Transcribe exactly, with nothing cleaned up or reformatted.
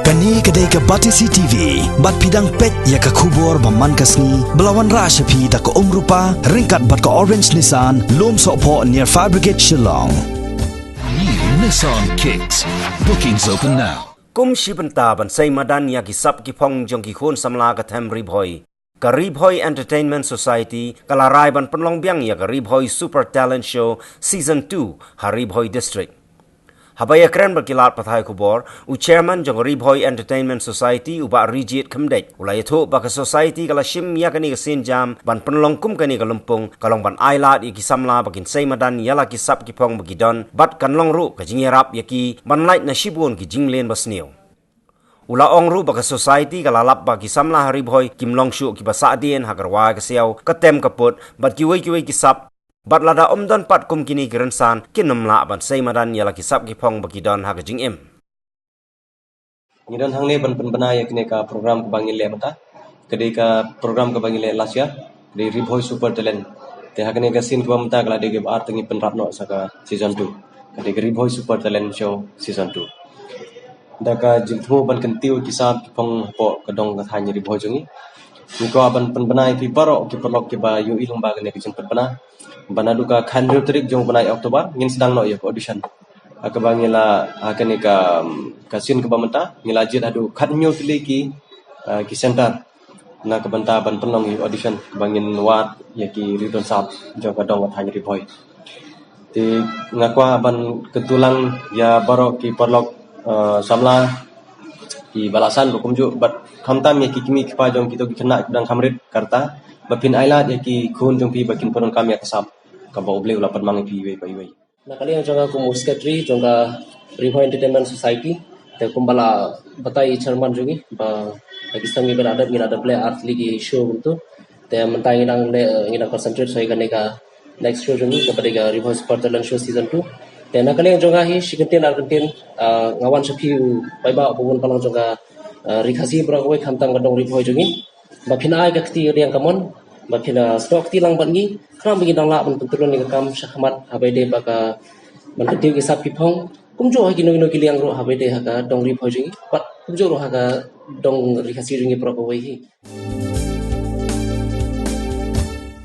Kane ka dei ka Batesi T V, bad phi dang peit ïa ka khubor ba man ka sngi, ba la wanrah sha phi da ka Umrupa, ryngkat bad ka Orange Nissan, Lumsohphoh near Fire Brigade Shillong. New Nissan Kicks. Bookings open now. Kum shi bynta ban sei madan ïa ki sap ki phong jong ki khun samla ka them Ri Bhoi, ka Ri Bhoi Entertainment Society ka la rai ban pynlong biang ïa ka Ri Bhoi Super Talent Show Season two ha Ri Bhoi District. Haba ïakren bad ki lad pathai khubor, u Chairman jong ka Ri Bhoi Entertainment Society, u Bah Rijied Khymdeit, u la ïathuh ba ka Society ka la shim ïa kane ka sienjam ban pynlong kum kane ka lympung, ka long ban ai lad ïa ki samla ba kin sei madan ïa la ki sap ki phong ba ki don, bad kan long ruh ka jingïarap ïa ki ban lait na shibun ki jingleh ba sniew. U la ong ruh ba ka Society ka la lap ba ki samla ha Ri Bhoi kim long shuh kiba sahdien ha ka rwai ka siaw, ka tem ka put, bad kiwei kiwei ki sap, bad lada ym don pat kum kine ki rynsan, kin ym lah ban sei madan ïa la ki sap ki phong ba ki don ha ka jingim. Ngi don hangne ban pynbna ïa kane ka program kaba ngi leh mynta. Ka dei ka program kaba ngi leh last year, ka dei Ri Bhoi Super Talent. Te ha kane ka sien kaba mynta ka la dei kaba ar, te ngi pynrap noh sa ka season two. Ka dei ka Ri Bhoi Super Talent Show season two. Da ka jingthmu ban kyntiew ki sap ki phong hapoh ka dong ka thaiñ Ri Bhoi jong ngi, ngi kwah ban pynbna ïa phi baroh ki paralok kiba ïohi lyngba kane ka jingpynbna ba naduh ka khathynñiew tarik jong u bnai October ngin sdang noh ïa ka audition. Ha kaba ngi la, ha kane ka, ka sien kaba mynta ngi la jied haduh khathynñiew tylli ki, ah, ki center na ka bynta ban pynlong ïa audition kaba ngin wad ïa ki riew don sap jong ka dong ka thaiñ Ri Bhoi. Te nga kwah ban kyntu lang ïa baroh ki paralok, eh, samla kiba la san ruh kumjuh, bad khamtam ïa ki kmie ki kpa jong kito ki khynnah kiba dang kham rit ka rta, ba phin ai lad ïa ki khun jong phi ba kin pyndonkam ïa ka sap kaba U Blei u la pynmang ïa phi iwei pa iwei. Na ka liang jong nga kum u secretary jong ka Ri Bhoi Entertainment Society, te kumba la batai i chairman jong ngi ba ha ki snem kiba la dep ngi la dep leh ar tylli ki show kumto. Te mynta ngi dang leh, ngi dang concentrate sa ïa kane ka next show jong ngi kaba dei ka Ri Bhoi Super Talent Show season two. Te na ka liang jong nga hi, shi kyntien ar kyntien, ah, nga wan sha phi u paidbah uba bun balang jong ka, ah, Ri Khasi baroh kawei, khamtam ka dong Ri Bhoi jong ngi, ba phin ai ka kti ka liang ka mon, ba phin, ah, snoh kti lang bad ngi, khnang ba ngin nang lah ban pyntylun ïa ka kam shakhmat haba ïadei bad ka ban kyntiew ki sap ki phong, kumjuh ha kino kino ki liang ruh haba ïadei ha ka dong Ri Bhoi jong ngi, bad kumjuh ruh ha ka dong Ri Khasi jong ngi baroh kawei hi.